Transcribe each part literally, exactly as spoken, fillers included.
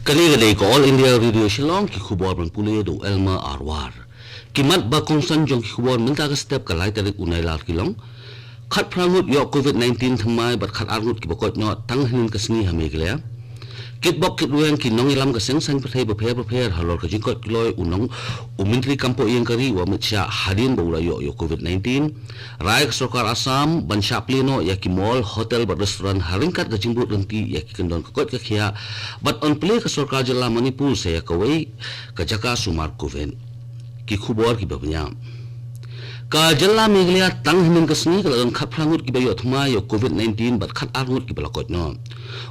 Kane ka dei ka All India Radio Shillong, ki khubor ban pule da u Elmer Arwar. Ki mat ba kongsan jong ki khubor mynta ka step ka lai tarik u Nailar ki long: khatphra ngut ïoh covid nineteen thymmai bad khatar ngut kiba koit noh tang hynnin ka sngi ha Meghalaya. Kitbok kitrwiang ki nongïalam ka seng saiñ pyrthei bapher bapher halor ka jingkoit kloi u nong u Myntri Kam Pohïing ka ri u Amit Shah hadien ba u la ïoh ïa u covid nineteen. Rai ka sorkar Assam ban shah plie noh ïa ki mall, hotel bad restaurant ha ryngkat ka jingbud ryntih ïa ki kyndon ka koit ka khiah, bad yn plie ka sorkar jylla Manipur sa ïa kawei ka jaka sumar covid. Ki khubor kiba bniah. Ka jylla Meghalaya tang hynnin ka sngi ka la don khatphra ngut kiba ïoh thymmai ïa u covid nineteen bad khatar ngut kiba la koit noh.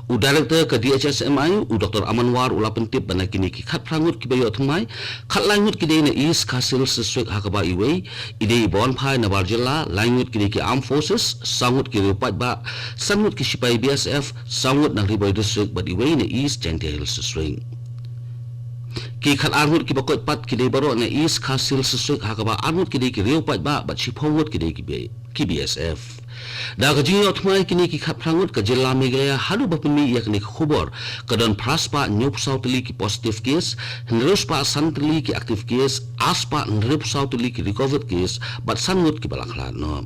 U Director ka D H S M I, u Doctor Aman War, u la pyntip ba na kine ki khatphra ngut kiba ïoh thymmai, khatlai ngut ki dei na East Khasi Hills District ha kaba iwei i dei i ba wan phai nabar jylla, lai ngut ki dei ki Armed Forces, saw ngut ki riew paidbah, san ngut ki shipai B S F, saw ngut na Ri Bhoi District bad iwei na East Jaintia Hills District. Ki khatar ngut kiba koit pat ki dei baroh na East Khasi Hills District ha kaba ar ngut ki dei ki riew paidbah bad shiphew ngut ki dei ki B-, ki B S F. Da ka jingïoh thymmai kine ki khatphra ngut, ka jylla Meghalaya haduh ba pynmih ïa kane ka khubor ka don phra spah hynñiewphew saw tylli ki positive case, hynriew spah san tylli ki active case, ar spah hynriew phew saw tylli ki recovered case bad san ngut kiba la khlad noh.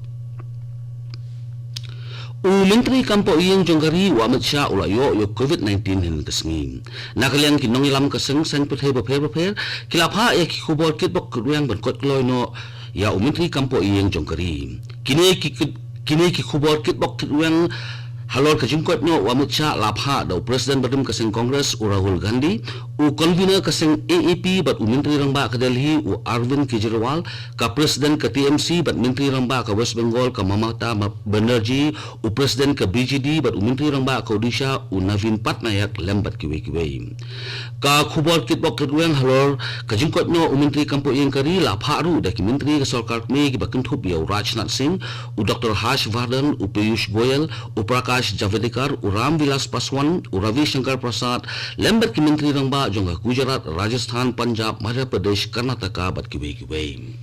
U Myntri Kam Pohïing jong ka ri u Amit Shah u la ïoh ïa u covid nineteen hynnin ka sngi. Na ka liang ki nongïalam ka seng saiñ pyrthei bapher bapher ki la phah ïa ki khubor kitbok kitrwiang ban koit kloi noh ïa u Myntri Kam Pohïing jong ka ri. Kine ki kit-, kine ki khubor kitbok kitrwiang halor ka jingkoit noh u Amit Shah la phah da u President barim ka seng Congress u Rahul Gandhi, u Convener ka seng A A P bad u Myntri Rangbah ka Delhi u Arvind Kejriwal, ka President ka T M C bad Myntri Rangbah ka West Bengal ka Mamata Ma-, Banerjee, u President ka B J D bad u Myntri Rangbah ka Odisha u Naveen Patnaik lem bad kiwei kiwei. Ka khubor kitbok kitrwiang halor ka jingkoit noh u Myntri Kam Pohïing ka ri la phah ruh da ki Myntri ka sorkar kmie kiba kynthup ïa u Rajnath Singh, u Doctor Harsh Vardhan, u Piyush Goyal, u Prakash Javadekar, u Ram Vilas Paswan, u Ravi Shankar Prasad, lem bad ki Myntri Rangbah jong ka Gujarat, Rajasthan, Punjab, Madhya Pradesh, Karnataka bad kiwei kiwei.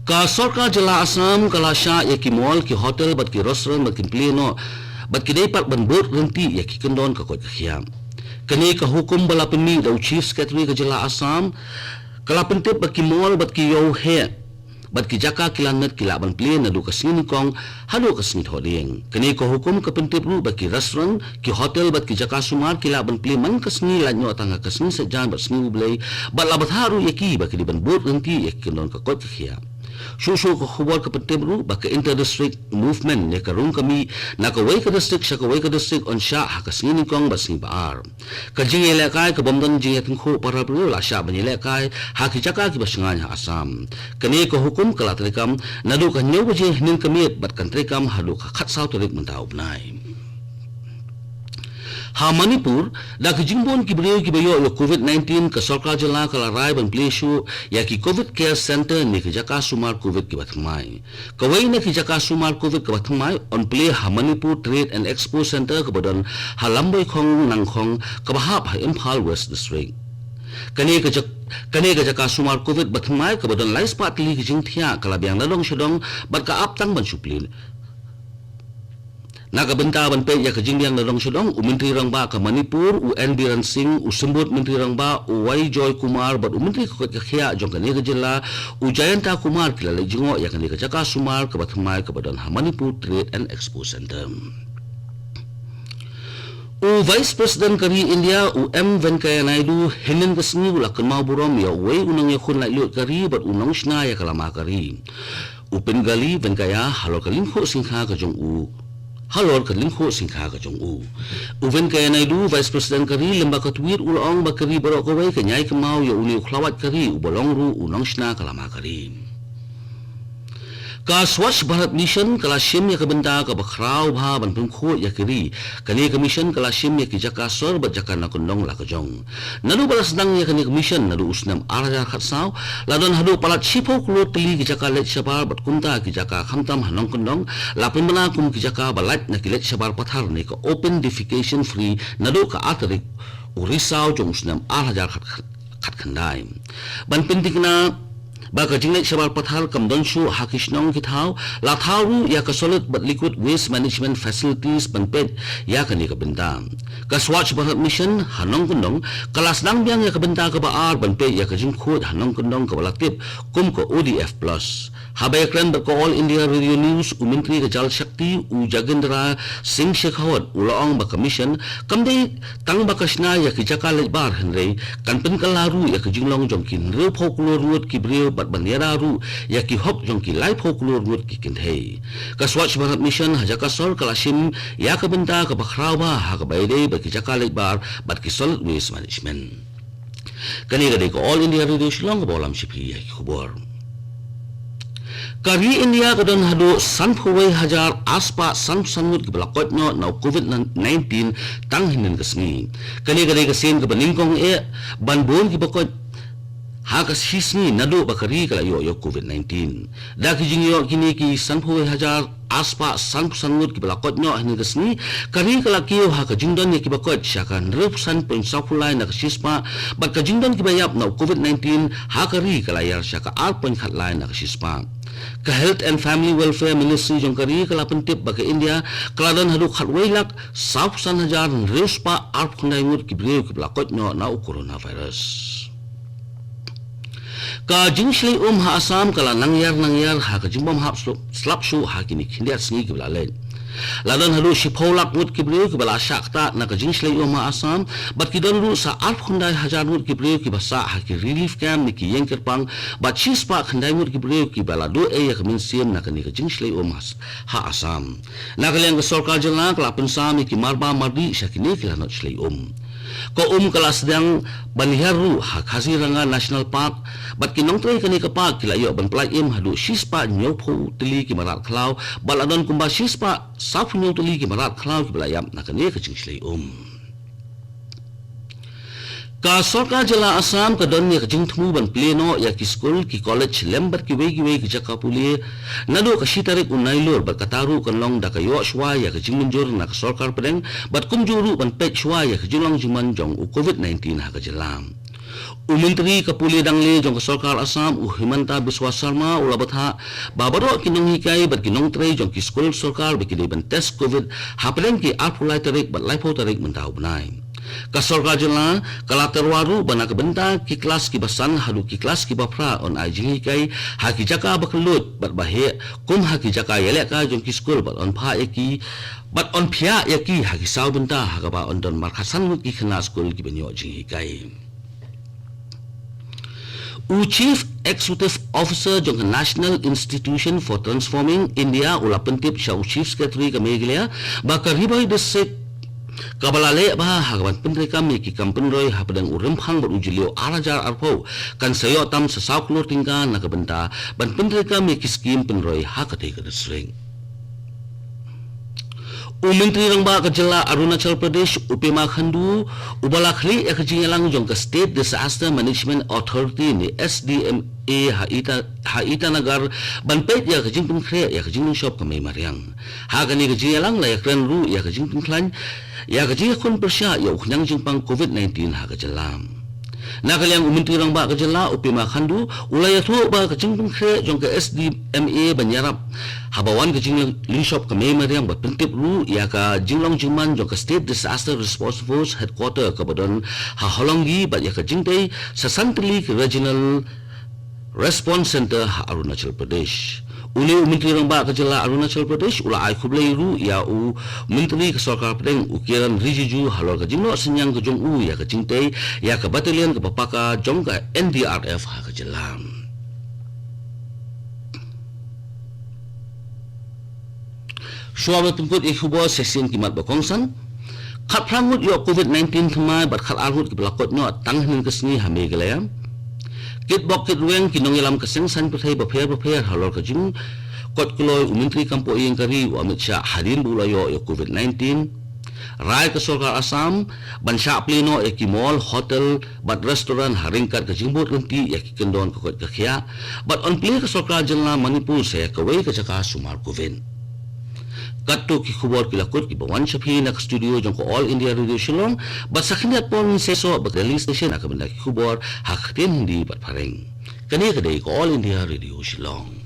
Ka sorkar jylla Assam ka la shah ïa ki mall, ki hotel bad ki restaurant bad kin plie noh bad ki dei pat ban bud ryntih ïa ki kyndon ka koit ka khiah. Kane ka hukum ba la pynmih da u Chief Secretary ka jylla Assam ka la pyntip ba ki mall bad ki ïew heh bad ki jaka kilan met ki lah ban plie naduh ka sngi nyngkong haduh ka sngi thohdieng. Kane ka hukum ka pyntip ruh ba ki restaurant, ki hotel bad ki jaka sumar ki lah ban plie man ka sngi lait noh tang ha ka sngi Saitjaiñ bad sngi U Blei, bad la bthah ruh ïa ki ba ki dei ban bud ryntih ïa ki kyndon ka koit ka khiah. Shuh shuh ka khubor ka pyntip ruh ba ka Inter District Movement ne ka rung ka mih na kawei ka district sha kawei ka district yn shah ha ka sngi nyngkong bad sngi ba ar. Ka jingïalehkai ka bym don jingïatyngkhuh para briew la shah ban ïalehkai ha ki jaka kiba shngaiñ ha Assam. Kane ka hukum ka la treikam naduh ka hynñiew baje hynnin ka miet bad kan treikam haduh ka khatsaw tarik mynta u bnai. Ha Manipur, da ka jingbun ki briew kiba ïoh ïa u covid nineteen, ka sorkar jylla ka la rai ban plie shuh ïa ki Covid Care Center ne ki jaka sumar covid kiba thymmai. Kawei na ki jaka sumar covid kaba thymmai yn plie ha Manipur Trade and Expo Center kaba don ha Lambaikhong Nangkhong kaba hap ha Imphal West District. Kane ka jak-, kane ka jaka sumar covid ba thymmai kaba don lai spah tylli ki jingthiah ka la biang nadong shadong bad ka ap tang ban shu plie. Na ka bynta ban peit ïa ka jingbiang nadong shadong, u Myntri Rangbah ka Manipur u N Biren Singh, u Symbud Myntri Rangbah u Y Joy Kumar bad u Myntri ka koit ka khiah jong kane ka jylla u Jayanta Kumar ki la leit jngoh ïa kane ka jaka sumar kaba thymmai kaba don ha Manipur Trade and Expo Center. U Vice President ka ri India u M Venkaiah Naidu hynnin ka sngi u la kynmaw burom ïa uwei u nongïakhun laitluid ka ri bad u nongshna ïa ka lama ka ri, u Pingali Venkaiah, halor ka lyngkhuh syngkha ka jong u. Halor ka lyngkhuh syngkha ka jong u. U Venkaiah Naidu, Vice President ka ri, lyngba ka tweet u la ong ba ka ri baroh kawei kan ïai kynmaw ïa une u khlawait ka ri uba long ruh u nongshna ka lama ka ri. Ka Swachh Bharat Mission ka la shim ïa ka bynta kaba khraw bha ban pynkhuid ïa ka ri. Kane ka mission ka la shim ïa ki jaka sor bad jaka na kyndong la ka jong. Naduh ba la sdang ïa kane ka mission naduh u snem ar hajar khatsaw, la don haduh palat shiphew klur tylli ki jaka leit shabar bad kumta ki jaka khamtam ha nongkyndong la pynbna kum ki jaka ba lait na ki leit shabar pathar ne ka open defecation free naduh ka ar tarik u Risaw jong u snem ar hajar khat, khatkhyndai. Ban pynthikna ba ka jingleit shabar pathar kam don shuh ha ki shnong ki thaw, la thaw ruh ïa ka solid bad liquid waste management facilities ban peit ïa kane ka bynta. Ka Swachh Bharat Mission ha Nongkyndong ka la sdang biang ïa ka bynta kaba ar ban peit ïa ka jingkhuid ha Nongkyndong kaba la tip kum ka O D F plus. Haba ïakren bad ka All India Radio News, u Myntri ka Jal Shakti, u Gajendra Singh Shekhawat, u la ong ba ka mission kam dei tang ba ka shna ïa ki jaka leit bar, hynrei kan pynkylla ruh ïa ka jinglong jong ki hynriewphew klur ngut ki briew bad ban ïada ruh ïa ki hok jong ki laiphew klur ngut ki kynthei. Ka Swachh Bharat Mission ha jaka sor ka la shim ïa ka bynta kaba khraw bha ha kaba ïadei bad ki jaka leit bar bad ki solid waste management. Kane ka dei ka All India Radio Shillong kaba wallam sha phi ïa ki khubor. Ka ri India ka don haduh sanphew wei hajar arspah sanphew san ngut kiba la koit noh na u COVID nineteen tang hynnin ka sngi. Kane ka dei ka sien kaba nyngkong eh ban bun kiba koit ha ka shi sngi naduh ba ka ri ka la ïoh ïa u COVID nineteen. Da ki jingïoh kine ki sanphew wei hajar arspah sanphew san ngut kiba la koit noh hynnin ka sngi, ka ri ka la kiew ha ka jingdon ïa kiba koit sha ka hynriewphew san point sawphew lai na ka shispah, bad ka jingdon kiba ïap na u COVID nineteen ha ka ri ka la ïar sha ka ar point khatlai na ka shispah. Ka Health and Family Welfare Ministry jong ka ri ka la pyntip ba ka India ka la don haduh khatwei lak sawphew san hajar hynriewspah arphew khyndai ngut ki briew kiba la koit noh na u coronavirus. Ka jingshlei um ha Assam ka la nang ïar nang ïar ha ka jingbymhap slap shuh ha kine ki khyndiat sngi kiba la leit. La don haduh shiphew lak ngut ki briew kiba la shah ktah na ka jingshlei um ha Assam, bad ki don ruh sa arphew khyndai hajar ngut ki briew kiba sah ha ki relief camp ne ki ïing kyrpang, bad shispah khyndai ngut ki briew kiba la duh ei ïa ka mynsiem na kane ka jingshlei um ha, ha Assam. Na ka liang ka sorkar jylla ka la pynsam ïa ki marba mardih sha kine ki lanot shlei um. Ka um ka la sdang ban hiar ruh ha Kaziranga National Park, bad ki nongtrei kane ka park ki la ïoh ban pyllait im haduh shispah hynñiewphew tylli ki mrad khlaw, bad la don kumba shispah sawphew hynñiew tylli ki mrad khlaw kiba la ïap na kane ka jingshlei um. Ka sorkar jylla Assam ka don ïa ka jingthmu ban plie noh ïa ki skul, ki college lem bad kiwei kiwei ki jaka pule naduh ka shi tarik u Nailur, bad kata ruh kan long da ka ïoh shuwa ïa ka jingmynjur na ka sorkar pdeng, bad kumjuh ruh ban peit shuwa ïa ka jinglong jingman jong u COVID nineteen ha ka jylla. U Myntri ka pule dangle jong ka sorkar Assam, u Himanta Biswa Sarma, u la bthah ba baroh ki nonghikai bad ki nongtrei jong ki skul sorkar ba ki dei ban test COVID hapdeng ki arphew lai tarik bad laiphew tarik mynta u bnai. Ka sorkar jylla ka la tyrwa ruh ba na ka bynta ki klas kiba san haduh ki klas kiba phra yn ai jinghikai ha ki jaka ba kylluid bad ba heh, kum ha ki jaka ïalehkai jong ki skul, bad yn phah ïa ki, bad yn phiah ïa ki ha ki saw bynta ha kaba yn don markhatsan ngut ki khynnah skul kiban ïoh jinghikai. U Chief Executive Officer jong ka National Institution for Transforming India u la pyntip sha u Chief Secretary ka Meghalaya ba ka Ri Bhoi District kaba la leh bha ha kaban pyntreikam ïa ki kam pynroi hapdeng u Rymphang bad u Jylliew ar hajar arphew kan sa ïoh tam sa saw klur tyngka na ka bynta ban pyntreikam ïa ki skim pynroi ha katei ka district. U Myntri Rangbah ka jylla Arunachal Pradesh, u Pema Khandu, uba la khlieh ïa ka jingïalang jong ka State Disaster Management Authority ne S D M A ha Ita-, ha Itanagar, ban peit ïa ka jingpynkhreh ïa ka jinglynshop ka mei mariang. Ha kane ka jingïalang la ïakren ruh ïa ka jingpynkhlaiñ ïa ka jingïakhun pyrshah ïa u khñiang jingpang COVID nineteen ha ka jylla. Na ka liang u Myntri Rangbah ka jylla, u Pema Khandu, u la ïathuh ba ka jingpynkhreh jong ka S D M A ban ïarap haba wan ka jinglynshop ka mei mariang, bad pyntip ruh ïa ka jinglong jingman jong ka State Disaster Response Force Headquarter kaba don ha Hollongi, bad ïa ka jingtei sa san tylli ki Regional Response Center ha Arunachal Pradesh. Une u Myntri Rangbah ka jylla Arunachal Pradesh u la ai khublei ruh ïa u Myntri ka sorkar pdeng, u Kiren Rijiju, halor ka jingnoh synñiang ka jong u ïa ka jingtei ïa ka battalion kaba paka jong ka N D R F ha ka jylla. Shuwa ba pynkut ïa ki khubor, sa shisien ki mat ba kongsan. Khatphra ngut ïoh COVID nineteen thymmai bad khatar ngut kiba la koit noh tang hynnin ka sngi ha Meghalaya. Kitbok kitrwiang ki nongïalam ka seng saiñ pyrthei bapher bapher halor ka jingkoit kloi u Myntri kam poh ïing ka ri, u Amit Shah, hadien ba u la ïoh ïa u COVID nineteen. Rai ka sorkar Assam ban shah plie noh ïa ki mall, hotel bad restaurant ha ryngkat ka jingbud ryntih ïa ki kyndon ka koit ka khiah, bad yn plie ka sorkar jylla Manipur sa ïa kawei ka jaka sumar COVID. Katto ki khubor ki la kut kiba wan sha phi na ka studio jong ka All India Radio Shillong, bad sa khyndiat por ngin sa ïasoh bad ka Delhi Station ha ka bynta ki khubor ha ka ktien Hindi bad Phareng. Kane ka dei ka All India Radio Shillong.